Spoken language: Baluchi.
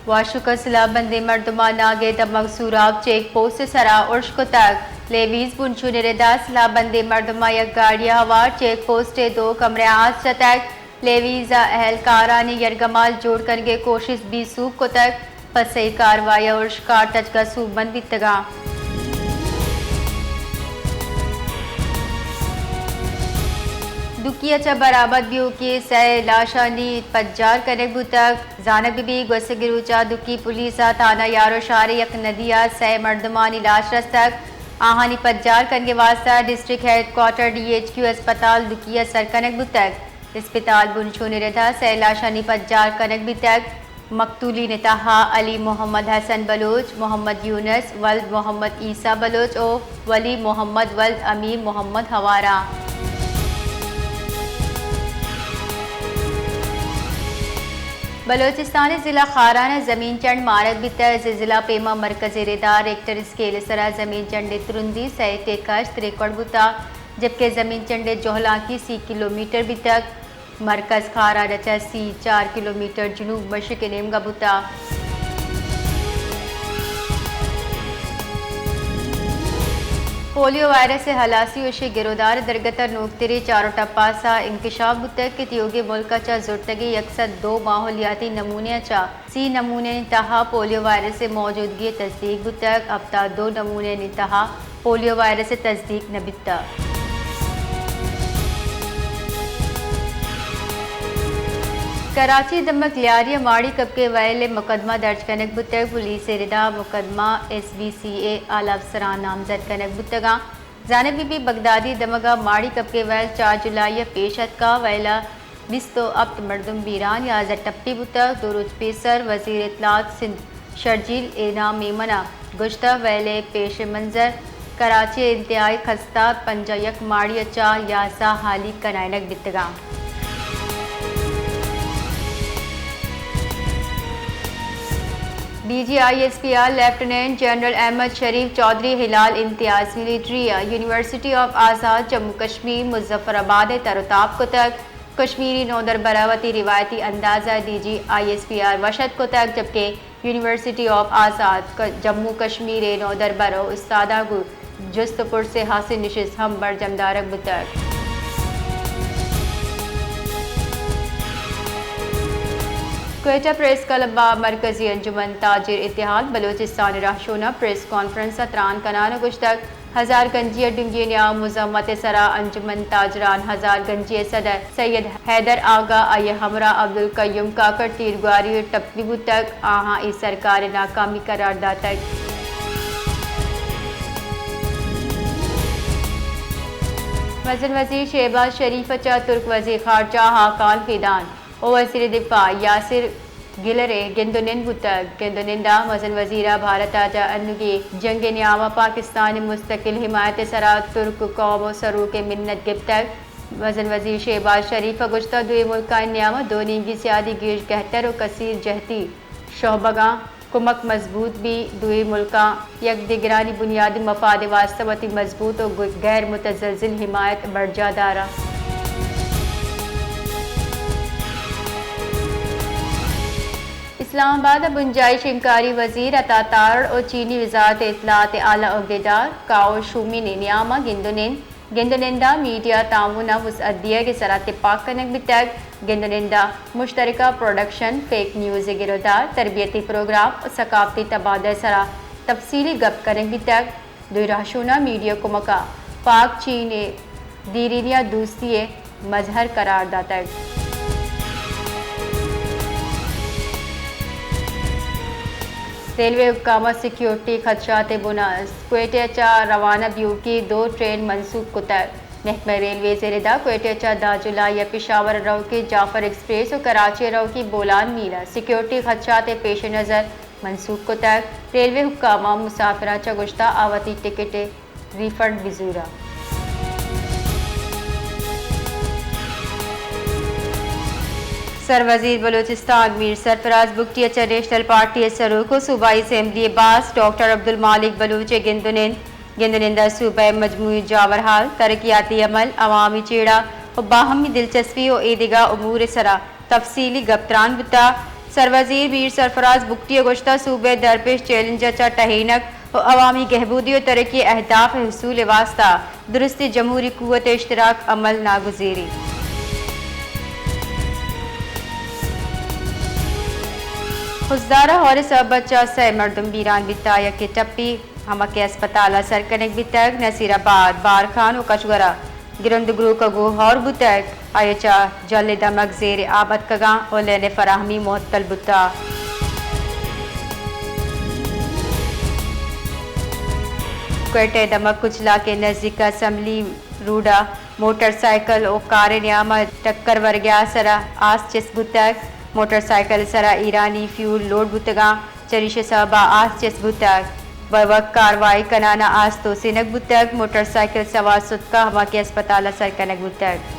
واشک ءَ سلاہ بندیں مردماں ناگے دمگ سوراب چیک پوسٹ ءِ سرا ارش کتگ۔ لیویز بنشون ءِ ردا سلاہ بندیں مردماں یک گاڑی ءَ ہوار چیک پوسٹ ءِ دو کمرہ ءَ آس جتگ۔ لیویز ءِ اہلکارانی یرگمال جوڑ کنگ ءِ کوشست بے سوب کتگ۔ پسئی کاروائی ءَ ارشکار تچگ ءَ سوبمند بیتگاں۔ دکی ءَ چہ برآمد بیوکیں سئے لاشانی پجار کنگ بوتگ۔ زانگ بہ بیت، گوستگیں روچ ءَ دکی پولیس ءَ تھانہ یاروشار ءِ یک ندی ءَ سئے مردمانی لاش رستگ۔ آہانی پجار کنگ ءِ واستہ district head quarter D H Q ہسپتال دکی ءَ سر کنگ بوتگ۔ اسپتال بنشون ءِ ردا سئے لاشانی پجار کنگ بیتگ۔ مقتولین ءِ تہا علی محمد حسن بلوچ، محمد یونس، ولد محمد عیسی بلوچ ءُ ولی محمد ولد امیر محمد ہوار اَنت۔ بلوچستان ءِ ضلع خاران ءَ زمین چنڈ مارگ بیتگ۔ زلزلہ پیما مرکز ءِ ردا ریکٹر اسکیل ءِ سرا زمین چنڈ ءِ ترندی سئے ٹیک ءَ اش تریکوڑ بوتگ، جبکہ زمین چنڈ ءِ جہلانکی سی کلومیٹر بیتگ۔ مرکز خاران ءَ چہ سی چار کلومیٹر جنوب مشرق ءِ نیمگ ءَ بوتگ۔ پولیو وائرس ءِ ہلاسی ءُ اشی ءِ گرودار ءِ درگت ءَ نوکتریں چار ءُ ٹپاس ءِ انکشاف بوتگ کہ تیوگیں ملک ءَ چہ زرتگیں یک سد دو ماحولیاتی نمونہ ءَ چہ سی نمونہانی تہا پولیو وائرس ءِ موجودگی ءِ تصدیق بوتگ، ہپتاد دو نمونہانی تہا پولیو وائرس ءِ تصدیق نہ بیتگ۔ کراچی ءِ دمگ لیاری ءَ ماڑی کپگ ءِ ویل ءِ مقدمہ درج کنگ بوتگ۔ پولیس ءِ ردا مقدمہ ایس بی سی ءِ اعلی افسراں نامزد کنگ بوتگاں۔ زانگ بہ بیت، بغدادی دمگ ءَ ماڑی کپگ ءِ ویل چار جولائی ءَ پیش اتکگ۔ ویل ءَ بیست ءُ ہپت مردم بیران، یازدہ ٹپی بوتگ۔ دو روچ پیسر وزیر اطلاعات سندھ شرجیل انعام میمن ءَ گوشتگ، ویل ءِ پیش منظر کراچی ءِ انتہائی خستہ پنجاہ یک ماڑی ءَ چہ یازدہ ہالی کنائینگ بیتگاں۔ D G I S P R lieutenant general Ahmed Sharif Chaudhry ہلال امتیاز ملٹری ءَ university of Azad Jammu Kashmir Muzaffarabad ءَ تر ءُ تاب کتگ۔ کشمیری نودربر ءَ وتی روایتی انداز ءَ D G I S P R وش اتک کتگ، جبکہ یونیورسٹی آف آزاد ک-، جموں کشمیر ءِ نودربر ءُ استاداں گوں جست ءُ پرس ءِ ہاسیں نشست ہم برجم دارگ بوتگ۔ کوئٹہ پریس کلب ءَ مرکزی انجمن تاجر اتحاد بلوچستان ءِ رہشوناں پریس کانفرنس ءَ تران کنان ءَ گوشتگ، ہزار گنجی ءِ ڈنگی نیام مزاحمت ءِ سرا انجمن تاجران ہزار گنجی ءِ صدر سید حیدر آغا، آئی ءِ ہمراہ عبدالقیوم کاکڑ تیرگواری ءُ ٹپی بوتگ، آہاں اے سرکار ءِ ناکامی قرار داتگ۔ مزن وزیر شہباز شریف ءَ چہ ترک وزیر خارجہ ہاکان فیدان ءُ وزیر دفاع یاسر گلر ءِ گند ءُ نند بوتگ۔ گند ءُ نند ءَ مزن وزیر ءَ بھارت ءَ چہ انوگیں جنگ ءِ نیام ءَ پاکستان ءِ مستقل حمایت ءِ سرا ترک قوم ءُ سروک ءِ منت گپتگ۔ مزن وزیر شہباز شریف ءَ گوشتگ، دوئیں ملکانی نیام ءَ دو نیمگی سیادی گیش گہتر ءُ کثیر جہتی شعبگاں کمک مضبوط بیت، دوئیں ملکاں یک دگرانی بنیادی مفاد ءِ واستہ وتی مضبوط ءُ غیر متزلزل حمایت برجاہ دارت۔ اسلام آباد ءَ بنجاہی شنگکاری وزیر عطا تارڑ ءُ چینی وزارت اطلاعات ءِ اعلی عہدیدار کاؤ شومین ءِ نیام ءَ گند ءُ نند۔ گند ءُ نند ءَ میڈیا تعاون ءِ وسعت دیگ ءِ سرا تپاک کنگ بیتگ۔ گند ءُ نند ءَ مشترکہ پروڈکشن، فیک نیوز ءِ گرودار، تربیتی پروگرام ءُ ثقافتی تبادلہ ءِ سرا تفصیلی گپ کنگ بیتگ۔ دوئیں رہشوناں میڈیا کمک ءَ پاک چین ءِ دیرینی ءَ دوستی ءِ مظہر قرار داتگ۔ ریلوے حکام ءَ سیکیورٹی خدشات ءِ بناس، کوئٹہ ءَ چہ روانہ بیوکی دو ٹرین منسوخ کتگ۔ محکمہ ریلویز ءِ ردا کوئٹہ ءَ چہ دہ جولائی ءَ پشاور ءَ روکی جعفر ایکسپریس ءُ کراچی ءَ روکی بولان میل ءَ سیکیورٹی خدشات ءِ پیش نظر منسوخ کتگ۔ ریلوے حکام ءَ مسافراں چہ گوشتگ آ وتی ٹکٹ ءِ ریفنڈ بزوراں۔ سروزیر بلوچستان میر سرفراز بگٹی ءَ چہ نیشنل پارٹی ءِ سروک ءُ صوبائی اسمبلی ءِ باسک ڈاکٹر عبدالمالک بلوچ ءِ گند ءُ نند۔ گند ءُ نند ءَ صوبہ ءِ مجموعی جاورحال، ترقیاتی عمل، عوامی جیڑہ ءُ باہمی دلچسپی ءُ اے دگہ امور ءِ سرا تفصیلی گپ تران بوتگ۔ سروزیر میر سرفراز بگٹی ءَ گوشتگ، صوبہ ءِ درپیش چیلنج ءَ چہ ٹہینگ ءُ عوامی گہبودی ءُ ترقی ءِ اہداف ءِ حصول ءِ واستہ درستیں جمہوری قوت ءِ اشتراک عمل ناگزیر اِنت۔ خضدار ءَ ہور ءِ سبب ءَ چہ سئے مردم بیران بیتگ، یکے ٹپی، ہمک ءِ ہسپتال ءَ سر کنگ بیتگ۔ نصیر آباد، بارکھان ءُ کچگور ءَ گرند گروک ءَ گوں ہور بوتگ، آئی ءَ چہ جھل ءِ دمگ زیر آب اتکگ اَنت ءُ لین ءِ فراہمی معطل بوتگ۔ کوئٹہ ءِ دمگ کچلاک ءِ نزیک اسمبلی روڈ ءَ موٹر سائیکل ءُ کار ءِ نیام ءَ ٹکر ورگ ءِ سرا آس چست بوتگ۔ موٹر سائیکل ءِ سرا ایرانی فیول لوڈ بوتگ اَنت، چریشی ءِ سبب ءَ آس چست بوتگ۔ بروک کاروائی کنان ءَ آس توسینگ بوتگ۔ موٹر سائیکل سوار ستک ءُ ہمک ءِ ہسپتال ءَ سر کنگ بوتگ۔